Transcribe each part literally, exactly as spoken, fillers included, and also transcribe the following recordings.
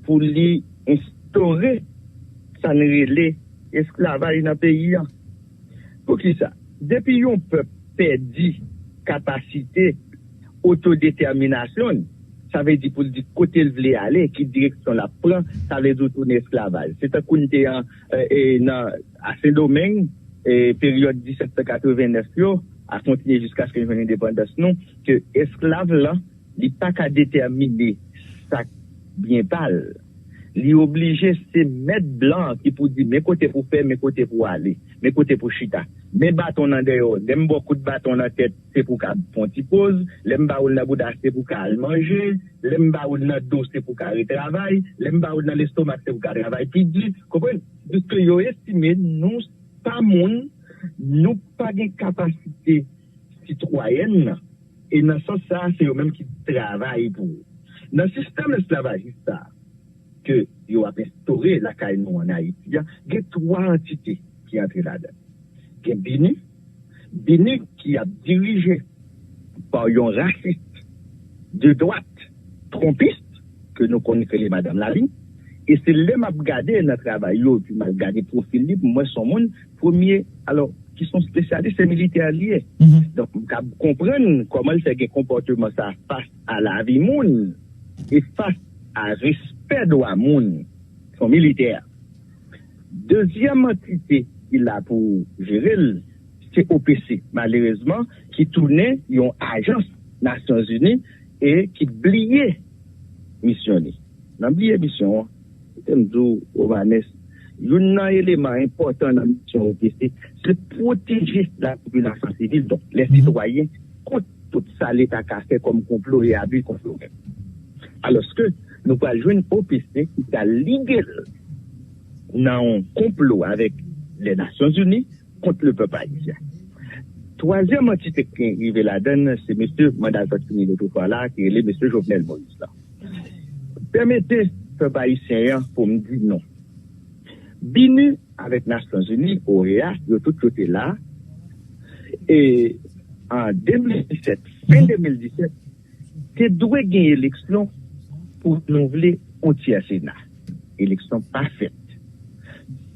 pou li enstore sa n rele esklavaj nan peyi a. Poukisa? Depi yon pèp pèdi kapasite otodetèminasyon l, sa vle di pou l di kote l vle ale, ki direksyon l ap pran, sa vle di w tounen esklavaj. Se tankou n te an, e, e, nan, a Sendomeng, e, peryòd disèt san katrevennnèf yo, a kontinye jiskaske n jwenn endepandans nou, ke esklav lan, li pa ka detèmine sa k byen pa l. Li oblije se mèt blan an ki pou di men kote pou fè, men kote pou ale, men kote pou chita. Men baton nan dèyè w, lè m ba w kout baton nan tèt, se pou w ka pran ti poz, lè m ba w l nan bouda, se pou w ka al manje, lè m ba w l nan do, se pou w ka retravay, lè m ba w l nan lestomak, se pou w ka travay pi di. Konprann? Piske yo estime nou pa moun, nou pa gen kapasite sitwayèn nan. E nan sans sa a, se yo menm ki travay pou ou. Nan sistèm esklavajis sa a, ke yo ap enstore lakay nou ann Ayiti a, gen twa antite ki antre ladan. Gen BINUH, BINUH ki ap dirije pa yon rasis de dwat, twonpis, ke nou konn rele Madanm Lalin. E se lè m ap gade nan travay yo, epi m al gade pwofil li, pou m wè se yon moun, premye, alò, ki se yon espesyalis, se militè li ye. Donk, m ka konprann kòman l fè gen konpòteman sa a fas a lavi moun e fas a respè dwa moun. Se yon militè. Dezyèm antite ki la pou jere l, se O P C, malerezman, ki tounen yon ajans Nasyonzini e ki bliye misyon li. Nan bliye misyon an, kite m di w, Romanes, youn nan eleman enpòtan nan misyon O P C, se pwoteje lapopilasyon sivil, donk, lè sitwayen, kont tout sa Leta ka fè kòm konplo e abi kont yo menm. Alòske nou pral jwenn O P C ki pral lige l nan yon konplo avèk lè Nasyonzini kont lepèp ayisyen. Twazyèm antite ki rive ladan l, se mesye manda l sot fini lòt fwa la, ki rele mesye Jovenel Moïse la. Pèmete pèp ayisyen an pou m di non. BINUH avèk Nasyonzini, O E A, yo tout yo te la. E an de mil disèt, fen de mil disèt, te dwe gen eleksyon pou renouvle yon tyè Sena. Eleksyon pa fèt.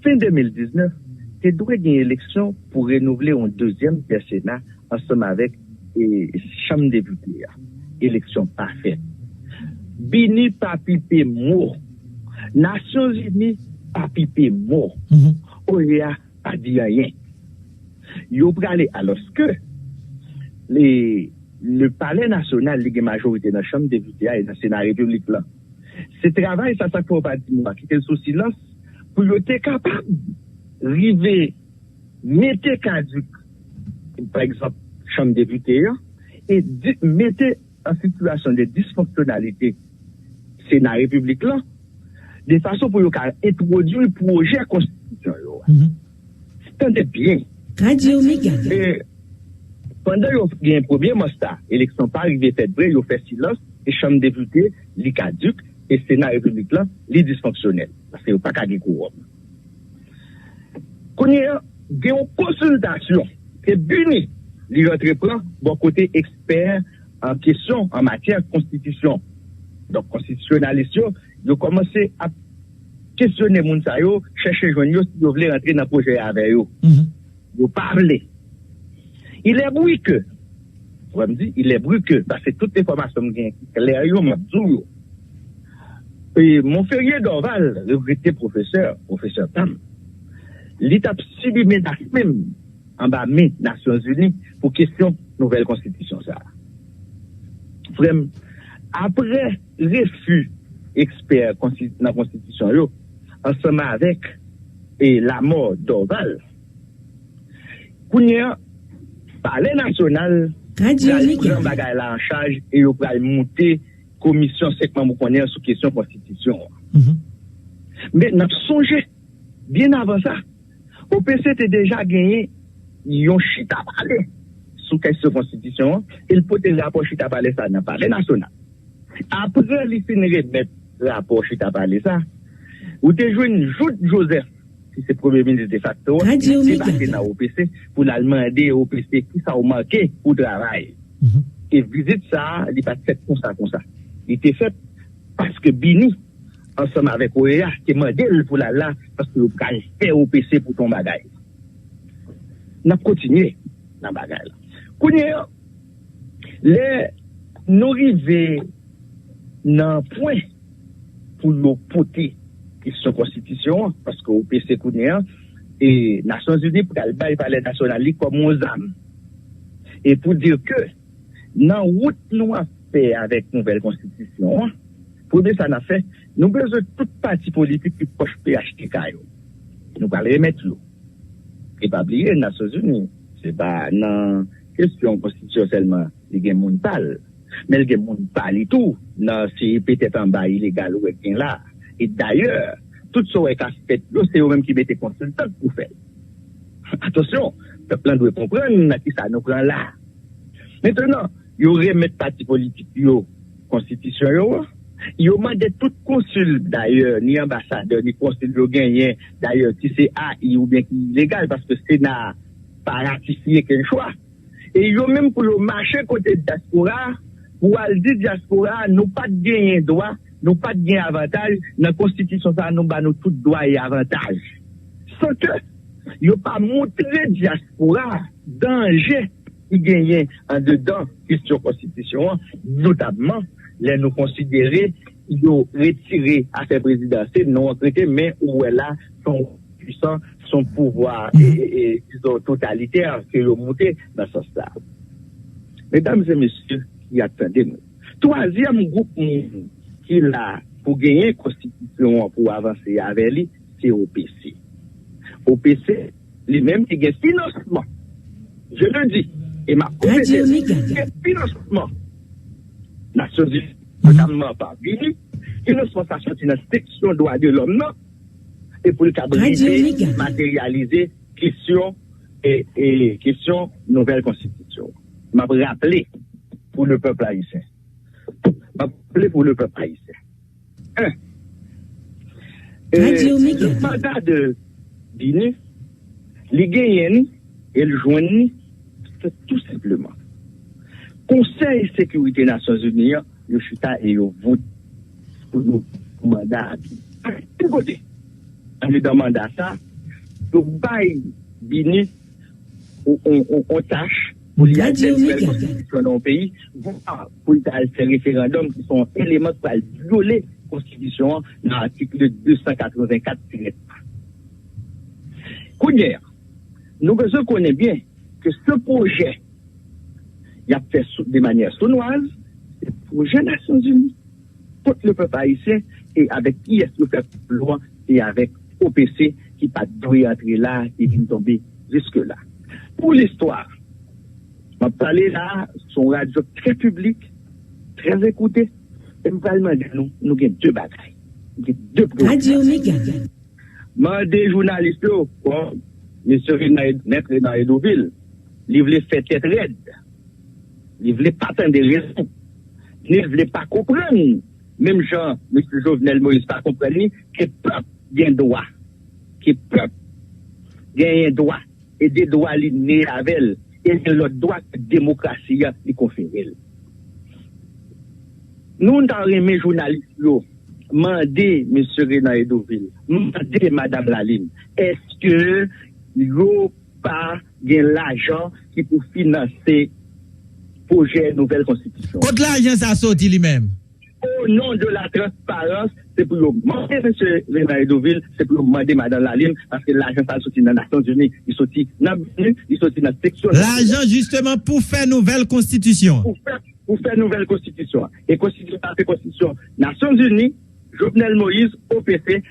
Fen de mil diznèf, te dwe gen eleksyon pou renouvle yon dezyèm tyè Sena ansanm avèk, e, Chanm Depite a. Eleksyon pa fèt. BINUH pa pipe mo. Nasyonzini pa pipe mo. O E A pa di anyen. Yo prale, alòske le, le Palè Nasyonal, li gen majorite nan Chanm Depite a e nan Sena Repiblik lan. Se travay sa, sa k fè w pa di mo a, kite l sou silans, pou yo te kapab rive mete kadik, pa egzanp, Chanm Depite a, e di, mete an sitiyasyon de disfonksyonalite Sena Repiblik lan, de fason pou yo ka entwodui pwojè konstitisyon yo a. Tande byen. Radio Mega. E pandan yo gen premye manch sa, eleksyon pa rive fèt vre, yo fè silans, e Chanm Depite, li kadik, e Sena Repiblik lan, li disfonksyonèl, paske yo pa ka gen kowòm. Kounye a, gen yon konsiltasyon ke BINUH li antreprann bò kote ekspè an kesyon an matyè konstitisyon. Donk, konstitisyonalis yo, yo kòmanse ap kesyone moun sa yo, chèche jwenn yo si yo vle rantre nan pwojè a avè yo. Yo pa vle. Il est vrai que, wè m di, il est vrai que, paske tout enfòmasyon m gen ki klè yo, m ap di w yo. E Monferrier Dorval, regrete pwofesè, pwofesè pa m, li t ap sibi menas menm anba men Nasyonzini pou kesyon nouvèl konstitisyon sa a. Frè m, apre refi ekspè konsti-, nan konstitisyon yo, ansanm avèk, e, lamò Dorval, kounye a, Palè Nasyonal pral pran bagay la an chaj e yo pral moute komisyon senk manm ou konnen an sou kesyon konstitisyon an. Men n ap sonje, byen avan sa, O P C te deja genyen yon chita pale sou kesyon konstitisyon an, e l pote rapò chita pale sa nan Palè Nasyonal. Apre li fin remèt rapò chita pale sa, ou te jwenn Jouthe Joseph, ki se premye minis defakto a, li debake nan O P C pou l al mande O P C kisa w manke pou travay. E vizit sa a, li pa t fèt konsa konsa. Li te fèt paske BINUH ansanm avèk O E A, te mande l pou l al la, paske yo pral fè O P C pou t on bagay. N ap kontinye nan bagay la. Kounye a, lè nou rive nan pwen pou yo pote kesyon konstitisyon an, paske O P C kounye a, e Nasyonzini pral bay Palè Nasyonal li kòm yon zam. E pou di ke nan wout nou ap fè avèk nouvèl konstitisyon an, premye sa n ap fè, nou bezwen tout pati politik ki pwòch P H T K yo. Nou pral remèt yo. E pa bliye, Nasyonzini, se pa nan kesyon konstitisyon sèlman li gen moun pa l, men l gen moun pa li tou nan seri petèt anba ilegal ou wè k gen la. E dayè, tout sa w wè k ap fèt yo, se yo menm ki mete konsiltan pou fè l. Atansyon, pèp lan dwe konprann nan kisa nou pran la. Mentnan, yo remèt pati politik yo konstitisyon yo an. Yo mande tout konsil, dayè, ni anbasadè, ni konsil yo genyen, dayè, ki se A I oubyen ki ilegal, paske Sena a pa ratifye kenn chwa. E yo menm pou yo mache kote dyaspora a, pou al di dyaspora a, nou pa t genyen dwa, nou pa t gen avantaj, nan konstitisyon sa a, nou ba nou tout dwa e avantaj. San ke yo pa montre dyaspora a danje ki genyen andedan kesyon konstitisyon an, notabman lè nou konsidere yo retire afè prezidansyèl, non an k rete, men ou wè la, se yon pwisan, se yon pouvwa, e, e, e, dizon, totalitè ke yo moute nan sans sa. Medam e mesye ki ap tande nou, twazyèm gwoup moun ki la pou genyen konstitisyon an pou avanse avè li, se O P C. O P C, li menm, li gen finansman. Je le dis, e m ap repete, li gen finansman Nasyonzini, notamman pa BINUH, finansman sa soti nan seksyon dwa de lòm nan, e pou l kab rive materyalize kesyon, e, e kesyon nouvèl konstitisyon. M ap raple pou le pèp ayisyen. M ap raple pou le pèp ayisyen. En, e, le manda de BINUH, li genyen ni, e l jwenn ni, se tou senpleman Konsèy Sekirite Nasyonzini an, yo chita e yo vote pou yo manda a BINUH. Ki kote? Andedan manda sa, yo bay BINUH yon, yon, yon, yon tach pou li al fè nouvèl konstitisyon nan yon peyi, vwa pou li ta al fè referandòm ki se yon eleman ki pral vyole konstitisyon an nan atik de san katrevenkat tirè twa. Kounye a, nou bezwen konnen byen ke se pwojè y ap fè sou, de manyè sounwaz, se pwojè Nasyonzini kont le pèp ayisyen e avèk kiyès yo fè konplo an, se avèk O P C ki pa t dwe antre la e vin tonbe jiske la. Pou listwa, m ap pale la, se yon radyo trè piblik, trè ekoute, e m pral mande nou, nou gen de bagay, nou gen de preokipasyon. Mande jounalis yo, bon, mesye Renan Ed-, mèt Renan Edovil, li vle fè tèt rèd, li vle pa tande rezon, ni li vle pa konprann, menm jan mesye Jovenel Moïse pa konprann li, ke pèp gen dwa, ke pèp genyen dwa, e de dwa li ne avè l, e gen lòt dwa ke demokrasi a li konfere l. Nou ta renmen jounalis yo mande mesye Renan Edovil, mande madam Lalime, èske yo pa gen lajan ki pou finanse pwojè nouvèl konstitisyon? Kot lajan sa soti li menm? O non de la transparans, se pou yo mande mesye Renan Edovil, se pou yo mande madam Lalime, paske lajan sa soti nan Nasyonzini, li soti nan BINUH, li soti nan seksyon. Lajan jisteman pou fè nouvèl konstitisyon. Pou fè, pou fè nouvèl konstitisyon. E konstitisyon sa se konstitisyon Nasyonzini, Jovenel Moïse, O P C,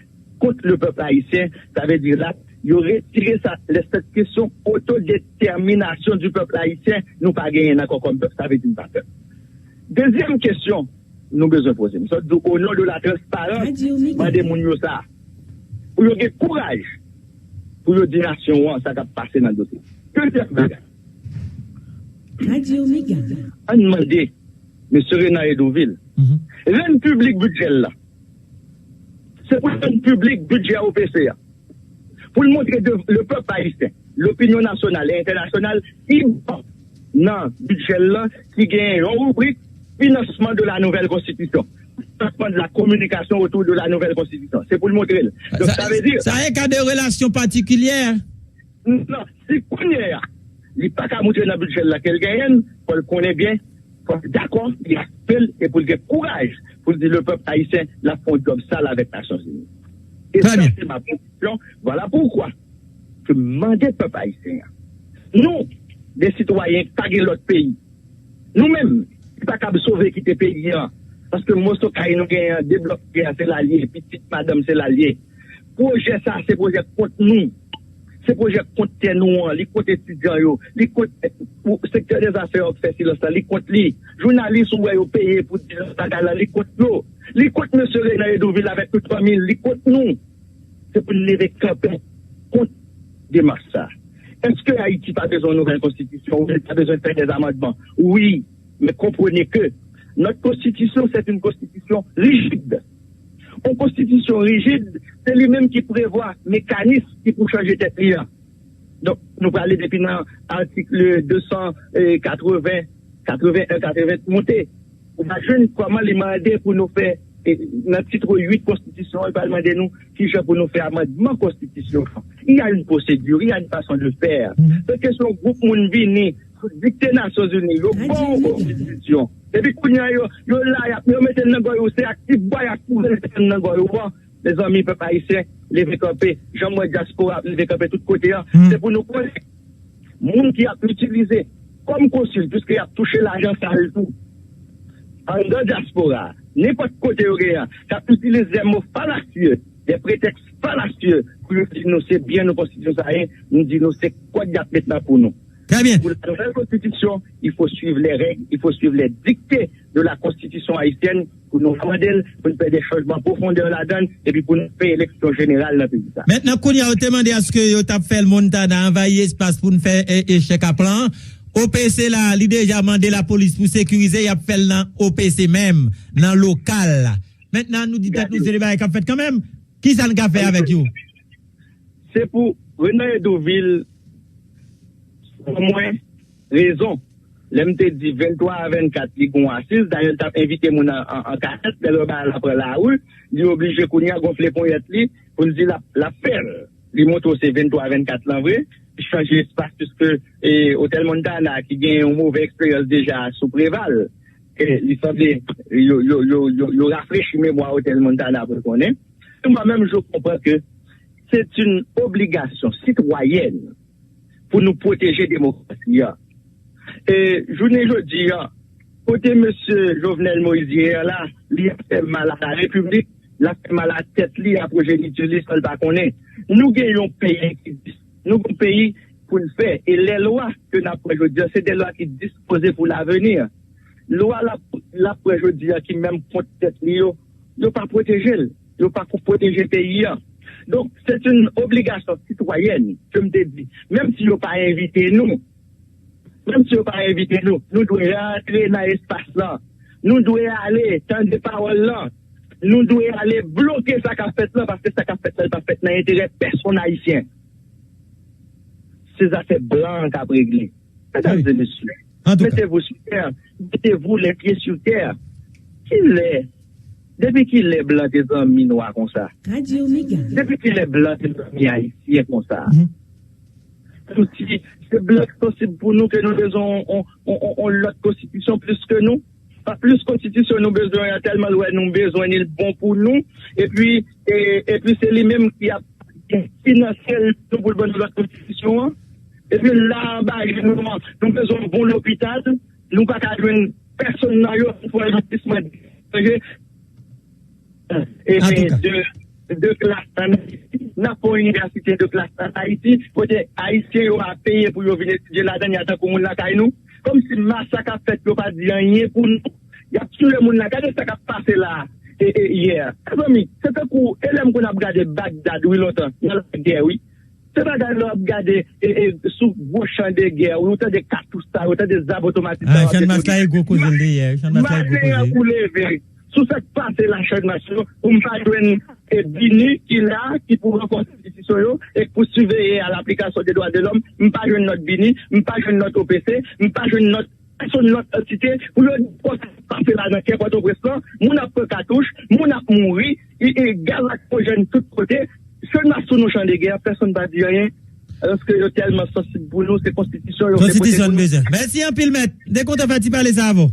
kont le pèp ayisyen, sa vle di la, yo retire sa, lè sèt kesyon otodetèminasyon di pèp ayisyen, nou pa genyen ankò kòm pèp, sa vle di nou pa pèp. Dezyèm kesyon nou bezwen poze, m sot di w, o non de la transparans, mande moun yo sa, pou yo gen kouraj, pou yo di nasyon an sa k ap pase nan dosye. Dezyèm bagay, ann mande mesye Renan Edovil rann piblik bidjè l la. Se pou l rann piblik bidjè O P C a. Pou l montre de, le pèp ayisyen, lopinyon nasyonal e entènasyonal, ki bò nan bidjè l lan ki gen yon ribrik financement de la nouvelle constitution. lancement de la communication autour de la nouvelle constitution. Se pou l montre l. Donk, sa vle di, sa e ka de relasyon patikilyè. Non, si kounye a, li pa ka moutre nan bidjè l la ke l genyen l, fò l konnen byen, fò l dakò, li aksepte l, e pou l gen kouraj pou l di le pèp ayisyen l ap fè yon djòb sal avèk Nasyonzini. E sa, se ma pozisyon. Vwala poukwa ke m mande pèp ayisyen an. Nou, de sitwayen ki pa gen lòt peyi, nou menm, ki pa kab sove kite peyi an, paske moso kay nou genyen an, de blòk ki genyen an, se la l ye, pitit madanm se la l ye. Pwojè sa a, se pwojè kont nou. Se pwojè kont tè nou an, li kont etidyan yo, li kont, eh, sektè dèzafè yo k fè silans lan, li kont li. Jounalis ou wè yo peye pou di bagay lan, li kont yo. Li kont mesye Renan Edouvil avèk tout fanmi l, li kont nou. Se pou n leve kanpe kont demach sa. Èske Ayiti pa bezwen yon nouvèl konstitisyon? Wi, li pa bezwen fè dèzamandman. Wi, men konprenez que notre constitution, c'est une constitution rigide. Yon konstitisyon rijid, se li menm ki prevwa mekanis ki pou chanje tèt li an. Donk, nou prale depi nan atik de san katreven, katreven en, katreven monte. Ou pa jwenn kòman li mande pou nou fè, e, nan tit uit konstitisyon an, li pral mande nou kijan pou nou fè amandman konstitisyon an. Il y a une procédure, il y a une façon de faire. Se kesyon gwoup moun vini sou dikte Nasyonzini, yo ba w konstitisyon. Epi kounye a, yo, yo la, y ap, yo mete l nan gòy ou, se ak ti bwa y ap kouvè l nan gòy ou an. Mezanmi, pèp ayisyen, leve kanpe. Jan m wè dyaspora ap leve kanpe tout kote an, se pou nou konnen moun ki ap itilize kòm konsil, piske y ap touche lajan sal tou. Anndan dyaspora, nenpòt kote yo genyen, k ap itilize de mo falasye, de pretèks falasye pou yo di nou se byen nou konstitisyon sa ye, nou di nou se kòd y ap met nan pou nou. Très bien. Pour la nouvelle constitution, il faut suivre les règles, il faut suivre les dictées de la constitution haïtienne pou nou amande l, pou n fè de chanjman pwofondè ladan l, epi pou n fè eleksyon jeneral nan peyi sa. Mentnan, kounye a, yo te mande aske yo t ap fè l Montana anvayi espas pou n fè, e, echèk a plan an. O P C la, li deja mande lapolis pou sekirize, y ap fè l nan O P C menm, nan lokal la. Mentnan, nou di tèt nou se de bagay k ap fèt kanmenm. Kisa n ka fè avèk yo? Se pou Renan Edouvil, pou mwen, rezon. Lè m te di venntwa a vennkat, li gon asiz. Dayè, l t ap envite moun an, an, an kachèt. Lè l wè bagay la pran lari, li oblije kounye a gonfle ponyèt li pou l di l ap, l ap fè l. Li montre w se venntwa a vennkat lan vre. Li chanje espas, piske, e, Otèl Montana, ki gen yon move eksperyans deja sou Preval, e, li sanble yo, yo, yo, yo, yo rafrechi memwa Otèl Montana pou l konnen. Mwen menm, je comprends que c'est une obligation citoyenne pou nou pwoteje demokrasi a. E jounen jodi a, kote mesye Jovenel Moïse ye a la, li ap fè mal a la repiblik, l ap fè mal a tèt li, a pwojeniti li, san l pa konnen. Nou gen yon peyi ki dis-, nou gen yon peyi pou n fè. E lè lwa ke n ap pran jodi a, se de lwa ki dispoze pou laveni. Lwa l ap, l ap pran jodi a ki menm kont tèt li yo, yo pa pwoteje l. Yo pa pou pwoteje peyi a. Donk, se yon obligasyon sitwayèn, ke m te di. Menm si yo pa envite nou, menm si yo pa envite nou, nou dwe rantre nan espas lan. Nou dwe ale, tande pawòl lan. Nou dwe ale bloke sa k ap fèt lan, paske sa k ap fèt lan, li pa fèt nan enterè pèsonn ayisyen. Se zafè blan an k ap regle. Medam e mesye, mettez-vous sur terre, mettez-vous les pieds sur terre. Kilè, depi kilè blan te zanmi nwa konsa? Depi kilè blan te zanmi ayisyen konsa? Kòmsi se blan ki sansib pou nou ke nou bezwen on, on, on, on lòt konstitisyon plis ke nou? Pa plis konstitisyon nou bezwen an, tèlman l wè nou bezwen li, l bon pou nou. Epi, e, epi se li menm ki ap finanse l tou pou l ban nou lòt konstitisyon an. Epi la anba je nou an, nou bezwen yon bon lopital, nou pa ka jwenn pèsonn nan yo pou fè envestisman etranje. E, e de, de klas an Ayiti. N ap fè yon inivèsite de klas an Ayiti, kote Ayisyen yo ap peye pou yo vin etidye ladan l, y a tankou moun lakay nou. Kòmsi masak ap fèt, yo pa di anyen pou nou. Y ap tiye moun la. Gade sa k ap pase la, e, e, yè. Mezanmi, se tankou, e lè m konn ap gade Bagdad, wi, lontan, nan lagè, wi. Se bagay lè w ap gade, e, e, sou gwo chan de gè, wi, ou tande katouch sa, ou tande zam otomatik sa, chanmas la e gwo koze l te ye, chanmas la e gwo koze. Maten an pou leve, sou sa k pase la, chanmas yo, pou m pa jwenn, e, BINUH ki la, ki pou ranfòse enstitisyon yo, e pou siveye a laplikasyon de dwa de lòm, m pa jwenn nòt BINUH, m pa jwenn nòt O P C, m pa jwenn nòt pèsonn lòt antite, pou yo di konsa k ap pase la nan kè Pòtoprens lan, moun ap pran katouch, moun ap mouri, e, e, gaz lakrimojèn tout kote, se n ap sou nou chan de gè, pèsonn pa di anyen, paske yo tèlman sansib pou nou, se konstitisyon yo vle pote pou nou. Konstitisyon n bezwen. Mèsi anpil, mèt. M te kontan fè ti pale sa avè w.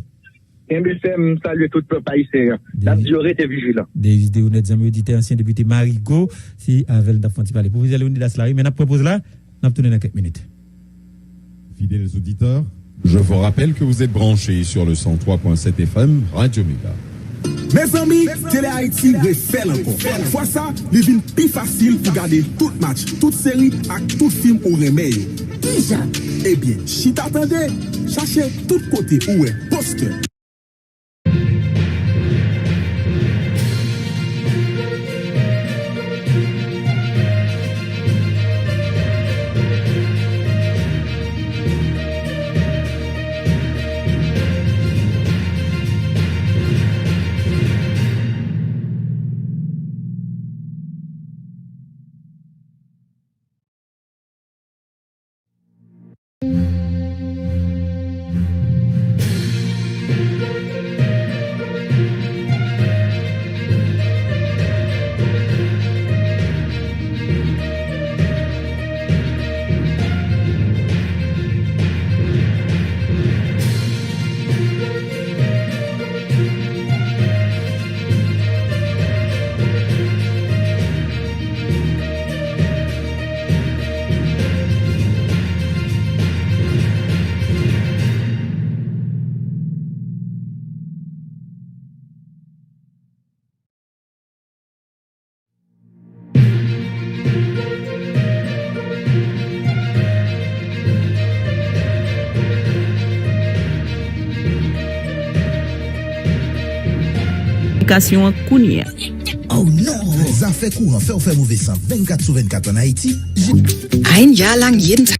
Kenbe fèm, m salye tout pèp ayisyen an. N ap di yo rete vijilan. Dejideyo nèt, zanmi oditè, ansyen depite Marigo, se avè l n t ap fè yon ti pale. Pwofesè Leonidas la, wi, men n ap pran poz la, n ap tounen nan kèk minit. Fidèles auditeurs, je vous rappelle que vous êtes branchés sur le cent trois point sept F M Radio Mega. Mezanmi, Tele Ayiti refè l ankò. Fwa sa, li vin pi fasil pou gade tout match, tout seri ak tout fim ou renmen yo. Kijan? Ebyen, chita tande, chache tout kote ou wè pòstè. Aplikasyon an kounye a. Oh non! Zafè kouran fè w fè move san vennkat sou vennkat ann Ayiti. Ein Jahr lang jeden Tag.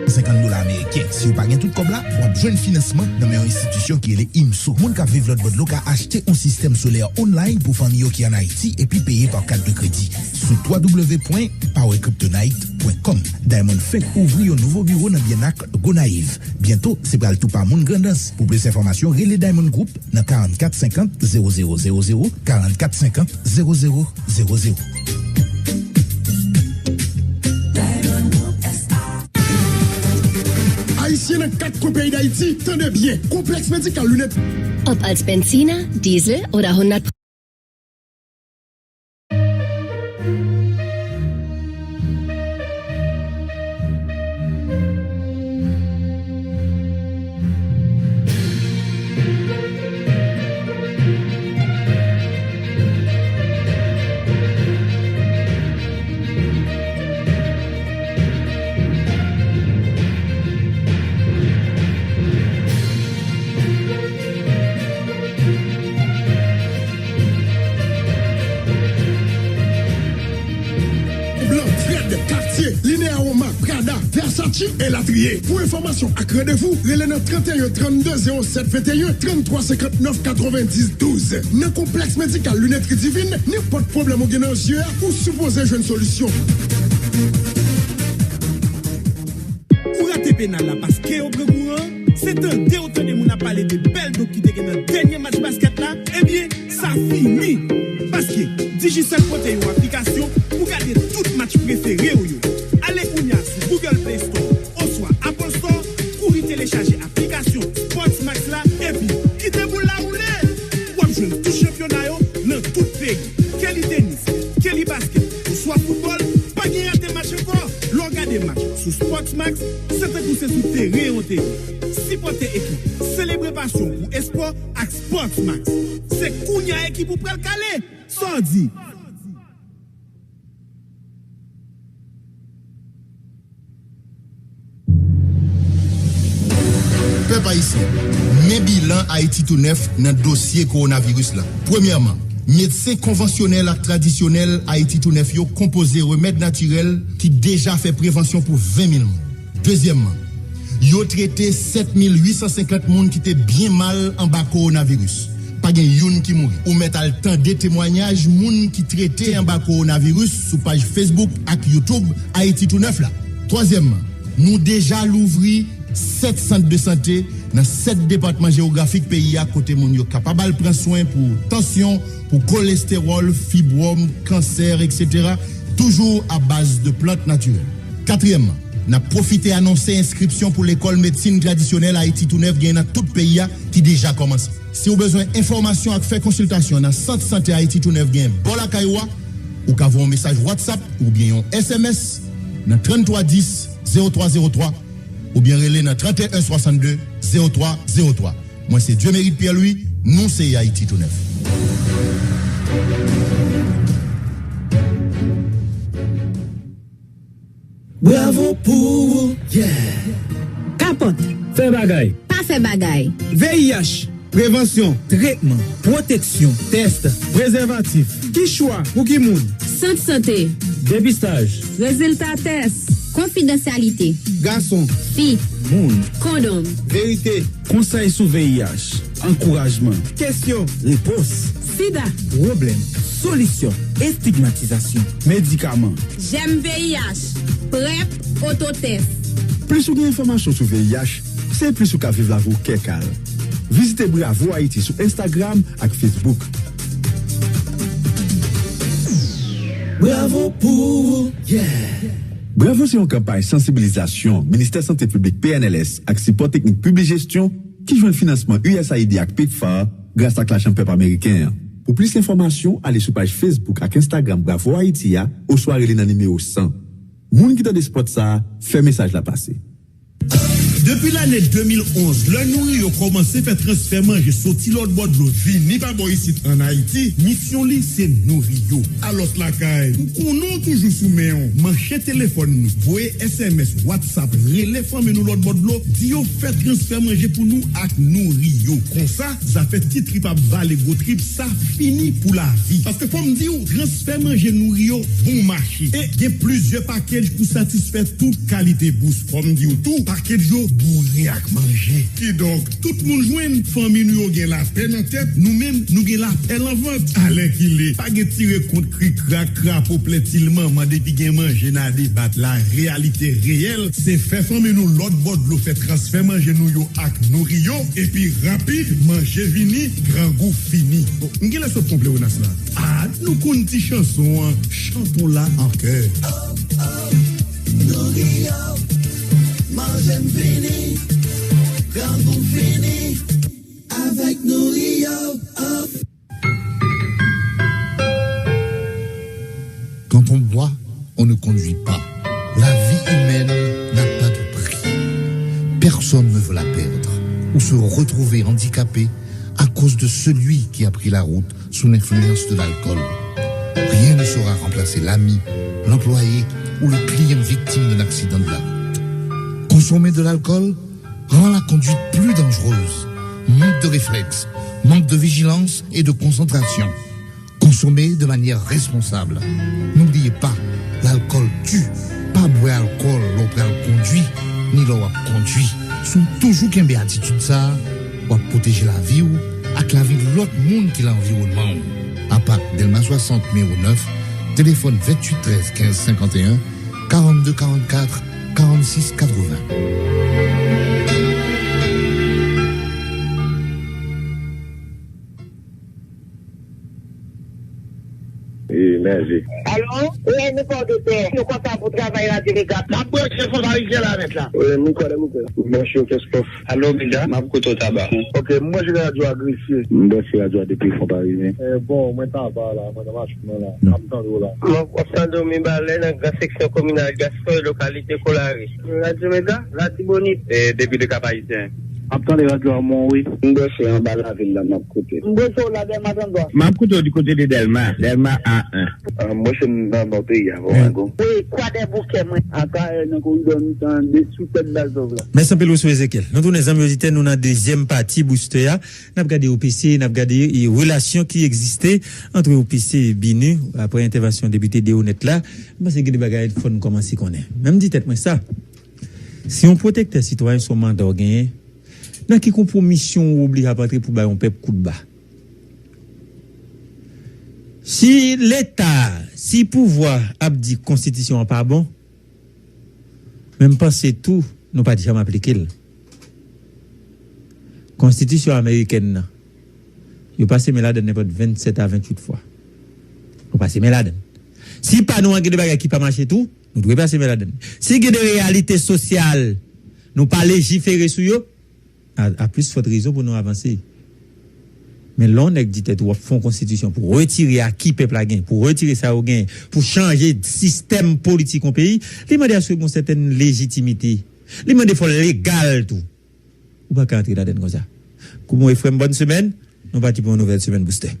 Senkant dola ameriken. Si w pa gen tout kòb la, w ap jwenn finansman nan men yon enstitisyon ki rele IMSO. Moun k ap viv lòt bò dlo ka achte yon sistèm solè online pou fanmi yo ki ann Ayiti epi peye pa kat de kredi sou w w w pwen power kryptonite pwen com. Diamond fenk ouvri yon nouvo biwo nan Byen Ak, Gonayiv. Byento, se pral tou pa moun Grandans. Pou plis enfòmasyon, rele Diamond Group nan karannkat senkant zewo zewo zewo zewo, karannkat senkant zewo zewo zewo zewo. Ayisyen nan kat kwen peyi Dayiti, tande byen! Konplèks medikal linèt. Op als Benziner, Diesel oder hundert Blan, Fred, Cartier, Linea Roma, Prada, Versace, elatriye. Pou enfòmasyon ak randevou, rele nan trannteyen trannde zewo sèt venteyen, tranntrwa senkantnèf katrevendiz douz. Nan Konplèks Medikal Linètri Divin, nenpòt pwoblèm ou gen nan zye a, ou sipoze jwenn solisyon. Ou rate penal la paske yo pran kouran? Se tande w tande moun ap pale de bèl donk ki te gen nan dènye match baskèt la? Ebyen, sa fini! Paske Digicel pote yon aplikasyon pou gade tout match prefere w yo. Ale kounye a sou Google Play Store oswa Apple Store, kouri telechaje aplikasyon Sportsmax la epi kite boul la woule! W ap jwenn tout chanpyona yo nan tout peyi. Ke li tenis, ke li baskèt, oswa foutbòl, pa gen rate match ankò! Lè w gade match sou Sportsmax, se tankou se sou teren w te ye. Sipòte ekip, selebre pasyon pou espò ak Sportsmax. Se kounye a ekip ou pral kale! Sa w di? Ayisyen, men bilan Ayiti Tou Nèf nan dosye kowonaviris la. Premyèman, medsen konvansyonèl ak tradisyonèl Ayiti Tou Nèf yo konpoze remèd natirèl ki deja fè prevansyon pou ven mil moun. Dezyèmman, yo trete sèt mil uit san senkant moun ki te byen mal anba kowonaviris. Pa gen youn ki mouri. Ou mèt al tande temwayaj moun ki trete anba kowonaviris sou paj Facebook ak YouTube Ayiti Tou Nèf la. Twazyèmman, nou deja louvri sèt sant de sante nan sèt depatman jewografik peyi a, kote moun yo kapab al pran swen pou tansyon, pou kolestewòl, fibwòm, kansè, etsetera, toujou a baz de plant natirèl. Katriyèmman, n ap pwofite anonse enskripsyon pou lekòl medsin tradisyonèl Ayiti Tou Nèf gen nan tout peyi a ki deja kòmanse. Si w bezwen enfòmasyon ak fè konsiltasyon nan sant sante Ayiti Tou Nèf gen bò lakay ou a, ou ka voye yon mesaj WhatsApp oubyen yon S M S nan trannntwa dis zewo twa zewo twa oubyen rele nan trannteyen swasannde zewo twa zewo twa. Mwen se Dieumerit Pierre Louis, nou se Ayiti Tou Nèf. Bravo pou ou, yeah! Kapòt. Fè bagay. Pa fè bagay. V I H. Prevansyon. Tretman. Pwoteksyon. Tès. Prezèvatif. Ki chwa pou ki moun? Sant sante. Depistaj. Rezilta tès. Konfidansyalite. Gason. Fi. Moun. Kondòm. Verite. Konsèy sou V I H. Ankourajman. Kesyon. Repons. Sida. Pwoblèm. Solisyon. Estigmatizasyon. Medikaman. Jèm V I H. Prèp. Ototès. Plis ou gen enfòmasyon sou V I H, se plis ou ka viv lavi w kè kal. Vizite Bravo Ayiti sou Instagram ak Facebook. Bravo pou ou, yeah! Bravo se yon kanpay sansibilizasyon Ministè Sante Piblik P N L S ak sipò teknik Publijestyon ki jwenn finansman U S A I D ak pepfar gras ak lajan pèp ameriken an. Pou plis enfòmasyon, ale sou paj Facebook ak Instagram Bravo Ayiti a oswa rele nan nimewo san. Moun ki tande spòt sa a, fè mesaj la pase. Depi lane de mil onz, lè Nouri yo kòmanse fè transfè manje soti lòtbò dlo vini pa bò isit ann Ayiti, misyon li se nouri yo. Alòs lakay, ou konnen w toujou sou men w. Manche telefòn nou, voye S M S, WhatsApp, rele fanmi nou lòtbò dlo, di yo fè transfè manje pou nou ak nouri yo. Konsa, zafè ti trip ap vale gwo trip, sa fini pou lavi. Paske fò m di w, transfè manje nouri yo bon mache. E gen plizyè pakèj pou satisfè tout kalite bous. Fò m di w tou, pakèj yo boure ak manje. Kidonk, tout moun jwenn, fanmi nou yo gen lapè nan tèt, nou menm, nou gen lapè nan vant. Alèkile, pa gen tire kont, krik krak, krapo, plètil manman, depi gen manje n a debat. La reyalite reyèl, se fè fanmi nou lòtbò dlo fè transfè manje nou yo ak nouri yo, epi rapid, manje vini, grangou fini. Bon, m genlè sot konplewonas la. Ah, nou konn ti chanson an, chante w la an kè. Nouri yo, manje m vini, grangou fini, avèk nouri yo. Quand on boit, on ne conduit pas. La vie humaine n'a pas de prix. Personne ne veut la perdre ou se retrouver handicapé à cause de celui qui a pris la route sous l'influence de l'alcool. Rien ne saura remplacer l'ami, l'employé ou le client victime d'un accident de la route. Consommer de l'alcool rend la conduite plus dangereuse. Manque de réflexe, manque de vigilance et de concentration. Consommer de manière responsable. N'oubliez pas, l'alcool tue. Pa bwè alkòl lè w pral kondwi, ni lè w ap kondwi. Si w toujou kenbe atitid sa a, w ap pwoteje lavi w ak lavi lòt moun ki nan anviwònman w. APAC, Dèlma swasant, nimewo nèf, telefòn venntuit trèz kenz senkanteyen, karannde karannkat, karannsis katreven. E, mèsi. Alo? Wi, nou pa w doktè. Nou kontan pou travay Radyo Mega. N ap branche fon parizyen la nèt la. Wi, Michel, Michel. Mèsi, Kèspòf. Alo, Mega, m ap koute w Taba. Ok, m branche radyo a Gresye. M branche radyo a depi fon parizyen. Eh, bon, mwen Taba la, mwen nan machin mwen la. M ap tande w la. M ap, w ap tande w Mibalè nan gran seksyon kominal Gaspòy, lokalite Kolare. Radyo Mega, Latibonit. E depi de Kap Ayisyen. M ap tande radyo a Mont, wi. M branche anba lavil la, m ap koute. M branche w la Dèlma trannde twa. M ap koute w di kote de Dèlma, Dèlma A en. Ah, mwen se nan nò peyi a, Wi. Wago. Wi, Kwadèboukè, mwen. Akayè, nan koridò mitan, de sou tèt Bazòv la. Mèsi anpil, Wouso Ezekiel. Nou tounen, zanmi oditè, nou nan dezyèm pati Booster a. N ap gade O P C, n ap gade, e, relasyon ki egziste ant O P C e BINUH apre entèvansyon depite Deonette la. M panse gen de bagay fò n kòmanse konnen. Men m di tèt mwen sa, si yon pwotektè sitwayen se yon manda w genyen, nan ki konpwomisyon ou oblije ap antre pou bay yon pèp kout ba? Si Leta, si pouvwa ap di konstitisyon an pa bon, men m panse tou, nou pa t janm aplike l. Konstitisyon amerikèn nan, yo pase men ladann nenpòt vennsèt a venntuit fwa. Yo pase men ladann. Si pa nou an gen de bagay ki pa mache tou, nou dwe pase men ladann. Si gen de reyalite sosyal, nou pa lejifere sou yo, a, a plis fòt rezon pou nou avanse. Men lè yon nèg di tèt ou w ap fè yon konstitisyon pou retire aki pèp la gen, pou retire sa yo gen, pou chanje sistèm politik yon peyi, li mande aske gen yon sètèn lejitimite. Li mande fò l legal tou. Ou pa ka antre ladann konsa. Koumou e frè m, bòn semèn. Nou pati pou yon nouvèl semèn Booster.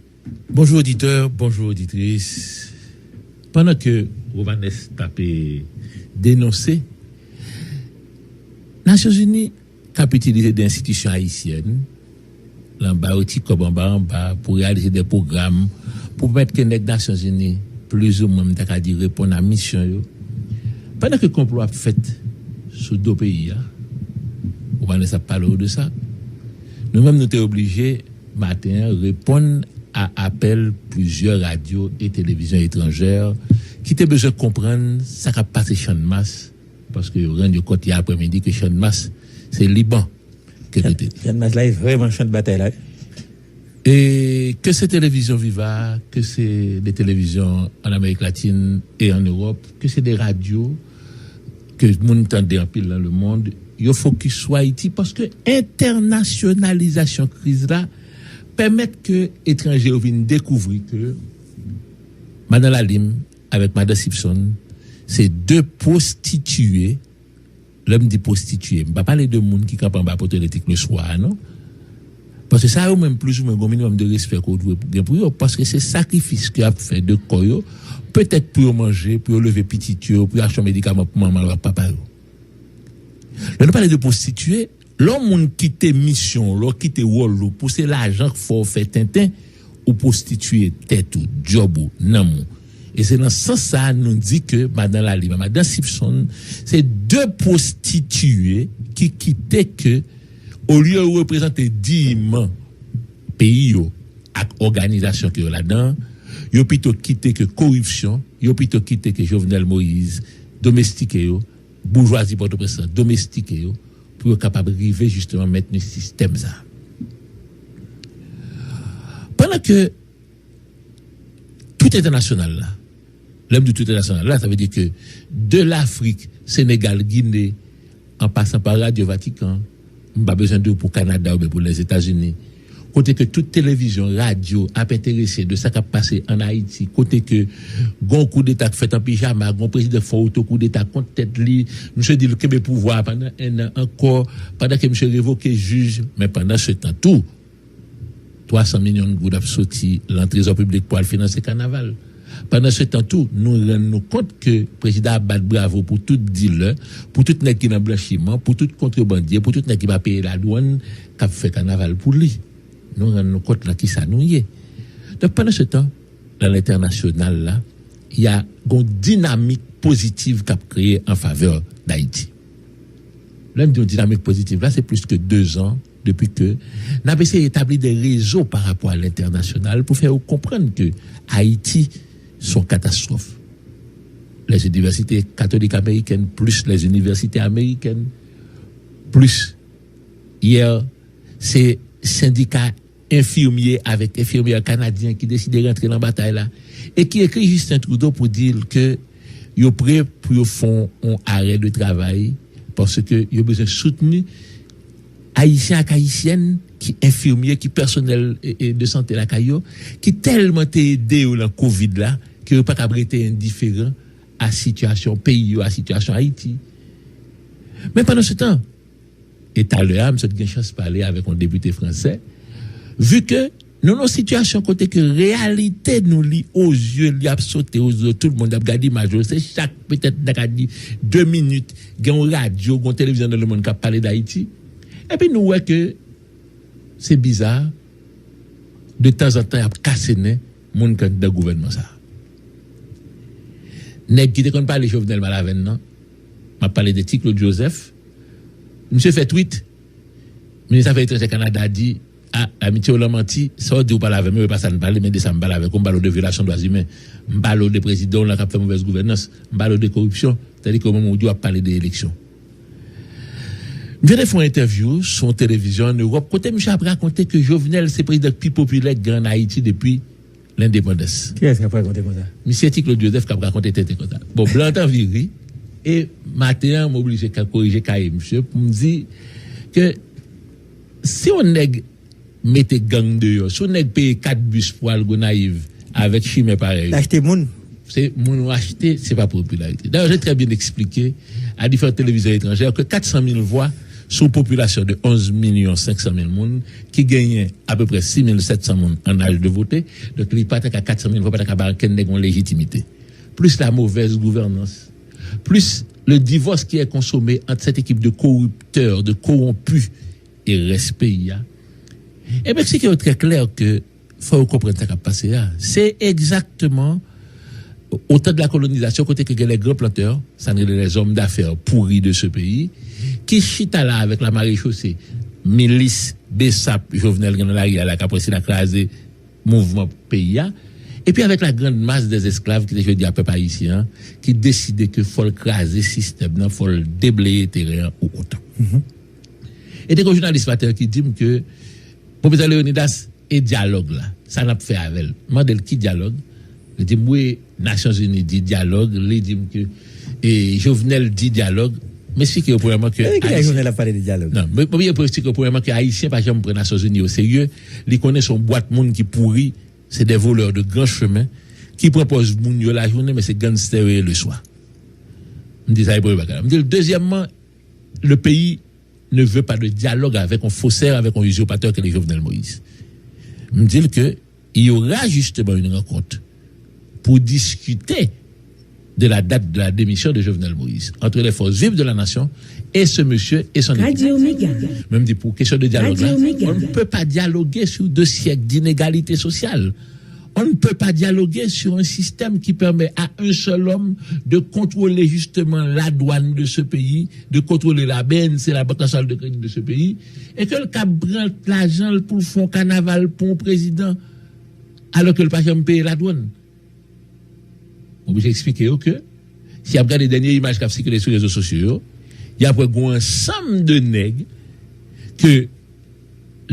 Bonjou oditè, bonjou oditris. Pandan ke Rovanès t ap denonse, Nasyonzini k ap itilize de enstitisyon ayisyèn, lan ba yo ti kòb anba anba pou reyalize de pwogram pou pèmèt ke nèg Nasyonzini plizoumwen, m ta ka di, reponn a misyon yo. Pandan ke konplo ap fèt sou do peyi a, Rovanès ap pale w de sa, nou menm nou te oblije maten an reponn a apèl plizyè radyo e televizyon etranjè ki te bezwen konprann sa k ap pase Channmas, paske yo rann yo kont yè aprèmidi ke Channmas se Liban ke l te. Channmas la e vrèman chan batay la. E ke se televizyon Viva, ke se de televizyon an Amerik Latin e an Ewòp, ke se de radyo ke moun tande anpil nan lemonn, yo fokis sou Ayiti paske entènasyonalizasyon kriz la pèmèt ke etranje yo vin dekouvri ke Madan Lalim avèk Madan Sipson se de pwostitiye. Lè m di pwostitiye, m pa pale de moun ki kanpe anba poto elektrik leswa a, non. Paske sa yo menm, plizoumwen, gen yon minimòm de respè ke w dwe gen pou yo, paske se sakrifis ke y ap fè de kò yo, petèt pou yo manje, pou yo leve pitit yo, pou yo achte yon medikaman pou manman yo ak papa yo. Lè nou pale de pwostitiye, lè yon moun kite misyon w, lè w kite wòl ou, pou se lajan k fè w fè tenten, ou pwostitiye tèt ou, djòb ou, nanm ou. E se nan sans sa a nou di ke Madan Lalim ak Madan Sipson se de pwostitiye ki kite ke, olye yo reprezante diyman peyi yo ak òganizasyon ke yo ladan an, yo pito kite ke koripsyon, yo pito kite ke Jovenel Moïse domestike yo, boujwazi Pòtoprens lan domestike yo, pou yo kapab rive jisteman mentni sistèm sa a. Pandan ke tout entènasyonal la, lè m di tout entènasyonal la, sa vle di ke de Lafrik, Senegal, Gine, an pasan pa Radyo Vatikan, m pa bezwen di w pou Kanada oubyen pou Lèzetazini, kote ke tout televizyon, radyo ap enterese de sa k ap pase ann Ayiti, kote ke gon koudeta k fèt an pijama, gon prezidan k fè oto koudeta kont tèt li, misye di l kenbe pouvwa a pandan enn an ankò, pandan ke misye revoke jij, men pandan se tan tou, twa san milyon goud ap soti lan trezò piblik pou al finanse kanaval. Pandan se tan tou, nou rann nou kont ke prezidan ap bat bravo pou tout dilè, pou tout nèg ki nan blanchiman, pou tout kontrebandye, pou tout nèg ki pa peye ladwann, k ap fè kanaval pou li. Nou rann nou kont lan kisa nou ye. Donk, pandan se tan, lan lentènasyonal la, y a gon dinamik pozitiv k ap kreye an favè Dayiti. Lè m di yon dinamik pozitiv la, se plis ke dezan depi ke n ap eseye etabli de rezo pa rapò a lentènasyonal pou fè yo konprann ke Ayiti se yon katastwòf. Les universités catholiques américaines, plis les universités américaines, plis yè, se sendika enfimye avèk enfimyè kanadyen ki deside rantre nan batay la e ki ekri Justin Trudeau pou di l ke yo pre pou yo fè yon arè de travay paske yo bezwen soutni Ayisyen ak Ayisyèn ki enfimye, ki pèsonèl e, e, de sante lakay yo, ki tèlman te ede yo lan kovid la ke yo pa kab rete endiferan a sitiyasyon peyi yo, a sitiyasyon Ayiti. Men pandan se tan, e talè a, m sot gen chans pale avèk yon depite fransè, vi ke Nou nan yon sitiyasyon kote ke reyalite nou, li ozye, li ap sote ozye tout moun, y ap gade imaj yo, se chak petèt n ta ka di de minit gen yon radyo, gen yon televizyon nan lemonn k ap pale d Ayiti. Epi nou wè ke se biza, de tanzantan y ap kase nen moun k anndan gouvènman sa a. Nèg ki te konn pale Jovenel Malavèn nan, m ap pale de Ti Claude Joseph, misye fè tweet, minis afè etranjè Kanada di, a, Lamitye w lan manti, sa w di w pale avè m yo, e pa sa n pale, men de sa m pale avèk ou, m pale w de vyolasyon dwa imen, m pale w de prezidan w lan k ap fè movèz gouvènans, m pale w de koripsyon, tandike w menm ou di w ap pale de eleksyon. Misye te fè yon entèvyou sou yon televizyon ann Ewòp, kote misye ap rakonte ke Jovenel se prezidan k pi popilè k gen ann Ayiti depi lendepandans. Kiyès k ap rakonte konsa? Misye Ti Claude Joseph k ap rakonte tenten konsa. Bon, blan an t anvi ri, e maten an, m oblije ka korije kaye misye pou m di ke si yon nèg mete gang deyò, si yon nèg peye kat bis pou al Gonayiv avèk chimè parèy ou, achte moun. Se moun ou achte, se pa popilarite. Dayè, je très bien expliqué à différentes télévisions étrangères que quatre cent mille voix sou popilasyon de onze milyon senk san mil moun ki genyen apeprè sis mil sèt san moun an aj de vote. Donk, li pa ta ka, kat san mil vwa pa ta ka ba okenn nèg yon lejitimite. Plis la mauvaise gouvernance, plis le divorce qui est consommé entre cette équipe de corrupteurs, de corrompus e rès peyi a. E m eksplike yo trè klè ke fò yo konprann sa k ap pase a. Se egzakteman au temps de la colonisation, kote ke gen les grands planteurs, sa n rele les hommes d'affaires pourris de ce pays, ki chita la avèk la marechaussée, milis, besap Jovenel gen nan lari a la, k ap eseye la kraze mouvman peyi a. Epi avèk la grande masse des esclaves ki te jodi a pèp ayisyen an, ki deside ke fò l kraze sistèm nan, fò l debleye teren an ou otan. E te gen yon jounalis maten an ki di m ke, Pwofesè Leonidas, e dyalòg la, sa n ap fè avè l? M mande l ki dyalòg? Li di m, wi, Nasyonzini di dyalòg, li di m ke, e, Jovenel di dyalòg. M eksplike yo premyèman ke... Depi kilè Ayisyen Jovenel ap pale de dyalòg? Non, men, men, men, pou eksplike yo premyèman ke Ayisyen pa janm pran Nasyonzini o serye, li konnen se yon bwat moun ki pouri, se des voleurs de grand chemin, ki pran pòz moun yo lajounen, men se gangstè yo ye leswa. M di sa, e premye bagay la. M di l, dezyèmman, le pays ne veut pas de dialogue avec un faussaire, avec un usurpateur ke le Jovenel Moïse. M di l ke il y aura justement une rencontre pour discuter de la date de la démission de Jovenel Moïse entre les forces vives de la nation et ce monsieur et son équipe. Radio Mega. Men m di, pou kesyon de dyalòg la, on ne peut pas dialoguer sur deux siècles d'inégalité sociale. On ne peut pas dialoguer sur un système qui permet à un seul homme de contrôler justement la douane de ce pays, de contrôler la B N C, la Banque Nationale de Crédit de ce pays, et que l ka pran lajan l pou l fè yon kanaval pou yon prezidan, alò ke l pa janm peye ladwann. Mwen oblije eksplike yo ke, si y ap gade dènye imaj k ap sikile sou rezo sosyo yo, y ap wè gen yon ansanm de nèg ke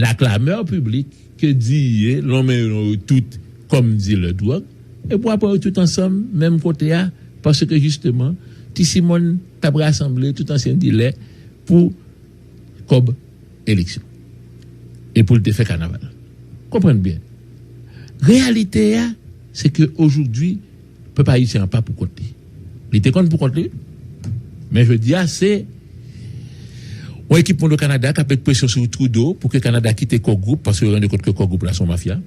la clameur publique ke di ye lonmen yo tout kòm dilè dwòg, epi w ap wè yo tout ansanm menm kote a, paske jisteman, Ti Simòn t ap rasanble tout ansyen dilè pou kòb eleksyon. E pou l te fè kanaval. Konprann byen. Reyalite a, se ke ojoudwi, pèp ayisyen an pa pou kont li. Li te konn pou kont li, men jodi a, se yon ekip moun o Kanada k ap met presyon sou Trudeau pou ke Kanada kite Core Group, paske yo rann yo kont ke Core Group la se yon mafya.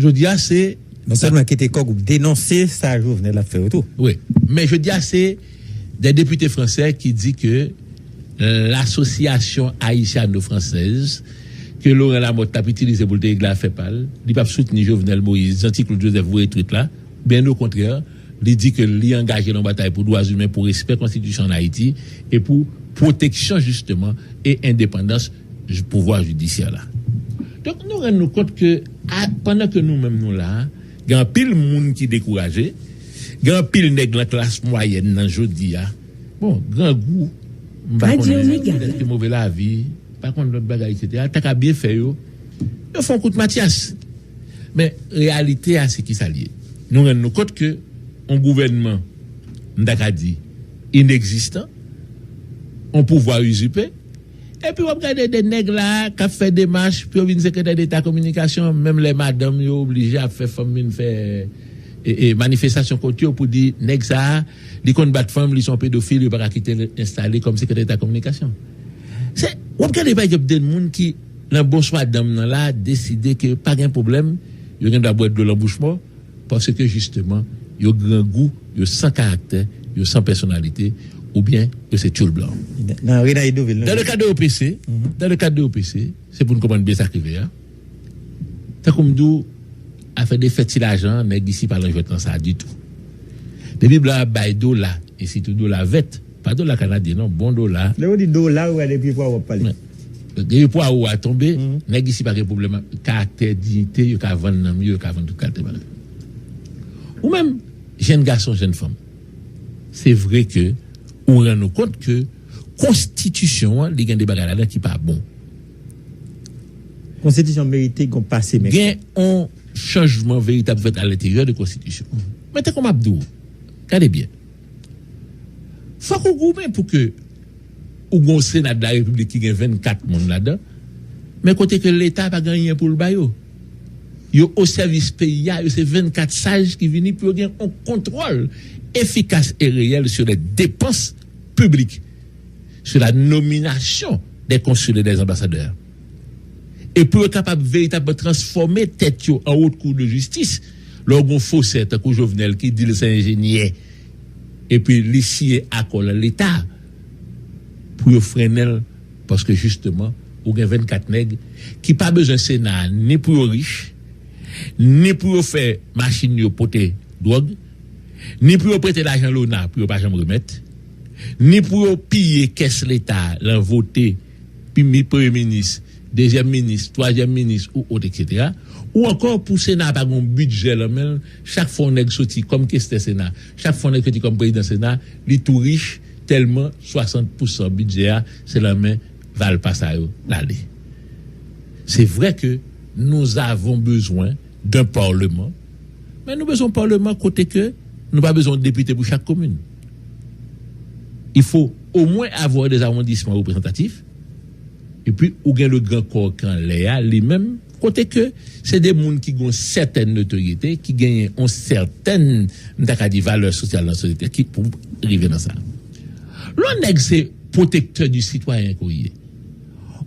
Jodi a, se... Non sèlman kite Core Group, denonse sa Jovenel ap fè yo tou. Wi, men jodi a, se de depite fransè ki di ke l'association haïtiano-française ke Laurent Lamothe t ap itilize pou l te regle afè pa l, li p ap soutni Jovenel Moïse, jan Ti Claude Joseph voye twit la. Byen okontrè, li di ke li angaje nan batay pou dwa imen, pou respè konstitisyon ann Ayiti e pou pwoteksyon jisteman e endepandans pouvwa jidisyè la. Donk, nou rann nou kont ke, a, pandan ke nou menm nou la, gen anpil moun ki dekouraje, gen anpil nèg nan klas mwayèn nan jodi a. Bon, grangou, m pa konnen, petèt ke move lavi, pa konn lòt bagay, etsetera, ta ka byen fè yo, yo fè yon kout Matyas. Men, reyalite a, se kisa l ye? Nou rann nou kont ke yon gouvènman, m ta ka di, inegzistan, yon pouvwa izipe, epi w ap gade de nèg la k ap fè demach pou yo vin sekretè deta kominikasyon, menm lè madanm yo oblije ap fè fanm vin fè, e, e, manifestasyon kont yo pou di nèg sa a, li konn bat fanm, li se yon pedofil, yo pa ka kite l enstale kòm sekretè deta kominikasyon. Se, w ap gade, pa egzanp, de moun ki nan bonswa danm nan la, deside ke pa gen pwoblèm, yo gen dwa bwè dlo lan bouch mò, paske jisteman, yo grangou, yo san karaktè, yo san pèsonalite, oubyen yo se tchoul blan. Nan Renaïdoville, Dans le cadre de O P C, dans le cadre de O P C, se pou n konprann byen sa k rive a. Tankou m di w, afè de fè ti lajan, nèg isi pa lan jwèt lan sa ditou. Depi blan ap bay dola, e sitou dola vèt, pa dola kanadyen non, bon dola. Lè ou di dola, ou wè depi pwa w ap pale. Depi pwa ou a tonbe, nèg isi pa gen pwoblèm ak karaktè, diyite, yo ka vann nanm yo, yo ka vann tout kalite bagay. Ou menm, jenn gason, jenn fanm, se vre ke ou rann ou kont ke konstitisyon an, li gen de bagay ladan ki pa bon. Konstitisyon merite gon pase mèt. Gen yon chanjman veritab fèt alenteryè de konstitisyon. Men tankou m ap di w, gade byen. Fòk ou goumen pou ke ou gon Sena de la Repiblik ki gen vennkat moun ladan, men kote ke Leta pa gen anyen pou l ba yo. Yo o sèvis peyi a, yo se vennkat saj ki vini pou yo gen yon kontwòl efikas e reyèl sur les dépenses publiques, sur la nomination des consuls et des ambassadeurs. E pou yo kapab veritabman transfòme tèt yo an Haute Cour de Justice, lè w gon fosè tankou Jovenel ki di l se enjenyè, epi li siyen akò lan Leta pou yo frennen l, paske jisteman, ou gen vennkat nèg ki pa bezwen Sena a ni pou yo rich, ni pou yo fè machin yo pote dwòg, ni pou yo prete lajan lona pou yo pa janm remèt, ni pou yo piye kès Leta lan vote pi- mi- premye minis, dezyèm minis, twazyèm minis ou ot, etsetera. Ou ankò pou Sena a pa gon bidjè lan men l, chak fwa yon nèg soti kòm kestè Sena, chak fwa yon nèg soti kòm prezidan Sena, li tou rich, tèlman swasant pousan bidjè a se lan men valpa sa yo l ale. Se vre ke nous avons besoin d'un parlement, men nou bezwen yon paleman kote ke nou pa bezwen yon depite pou chak komin. Il faut au moins avoir des arrondissements représentatifs. Epi ou gen le grand corps ki anlè a, li menm, kote ke se de moun ki gen yon sètèn notoryete, ki genyen yon sètèn, m ta ka di, valè sosyal nan sosyete ki pou rive nan sa. Lè yon nèg se pwotektè di sitwayen ke w ye,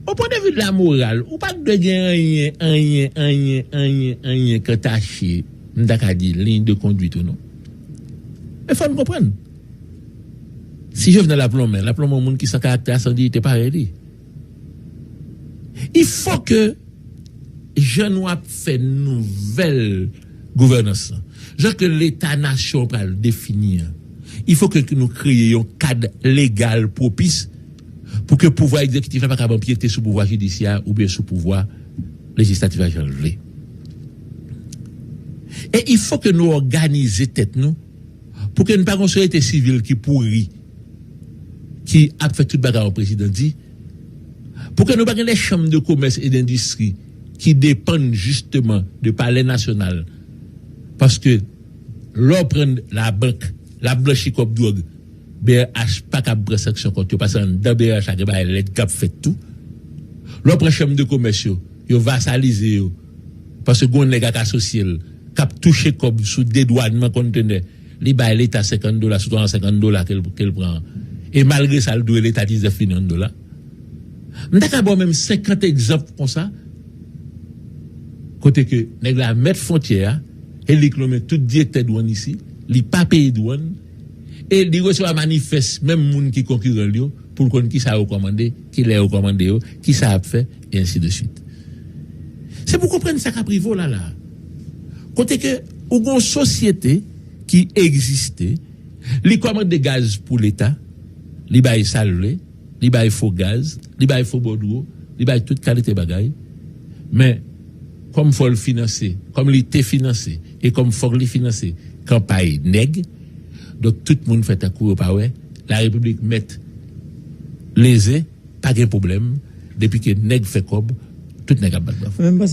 au point de vue de la morale, ou pa t dwe gen anyen, anyen, anyen, anyen, anyen k antache, m ta ka di, liy de konduit ou non. Men fò n konprann. Si Jovenel ap lonmen, l ap lonmen yon moun ki san karaktè, san diyite parèy li. Il faut que jan nou ap fè nouvèl gouvènans lan, jan ke Leta nasyon pral defini an, il faut que nou kreye yon kad legal pwopis pou ke pouvwa egzekitif la pa kab anpyete sou pouvwa jidisyè a oubyen sou pouvwa lejislatif la jan l vle. E il faut que nou òganize tèt nou pou ke nou pa gen yon sosyete sivil ki pouri, ki ap fè tout bagay yon prezidan di, pou ke nou pa gen de chanm de komès e dendistri ki depann jisteman de palè nasyonal. Paske lè w pran labank, l ap blanchi kòb dwòg, B R H pa kab pran sanksyon kont yo, paske anndan B R H la gen bagay lèd k ap fèt tou. Lè w pran chanm de komès yo, yo vasalize yo, paske gen yon nèg ak asosye l k ap touche kòb sou dedwannman kontenè, li bay Leta senkant dola sou twa san senkant dola ke l, ke l pran an. E malgre sa, l dwe Leta diznèf milyon dola. M ta ka ba w menm senkant egzanp konsa, kote ke nèg la mèt fwontyè a, e li k lonmen tout direktè dwàn isi, li pa peye dwàn, e li resevwa manifès menm moun ki konkiran l yo, pou l konn kisa yo kòmande, kilè yo kòmande yo, kisa y ap fè, e ensi de swit. Se pou konprann sa k ap rive w la la. Kote ke ou gen yon sosyete ki egziste, li kòmande gaz pou Leta, li bay sa l vle, li bay fo gaz, li bay fo bòdwo, li bay tout kalite bagay. Men, kòm fò l finanse, kòm li te finanse, e kòm fòk li finanse kanpay nèg, donk tout moun fè tankou yo pa wè, larepiblik mèt leze, pa gen pwoblèm, depi ke nèg fè kòb, tout nèg ap bat bravo. Mwen, m panse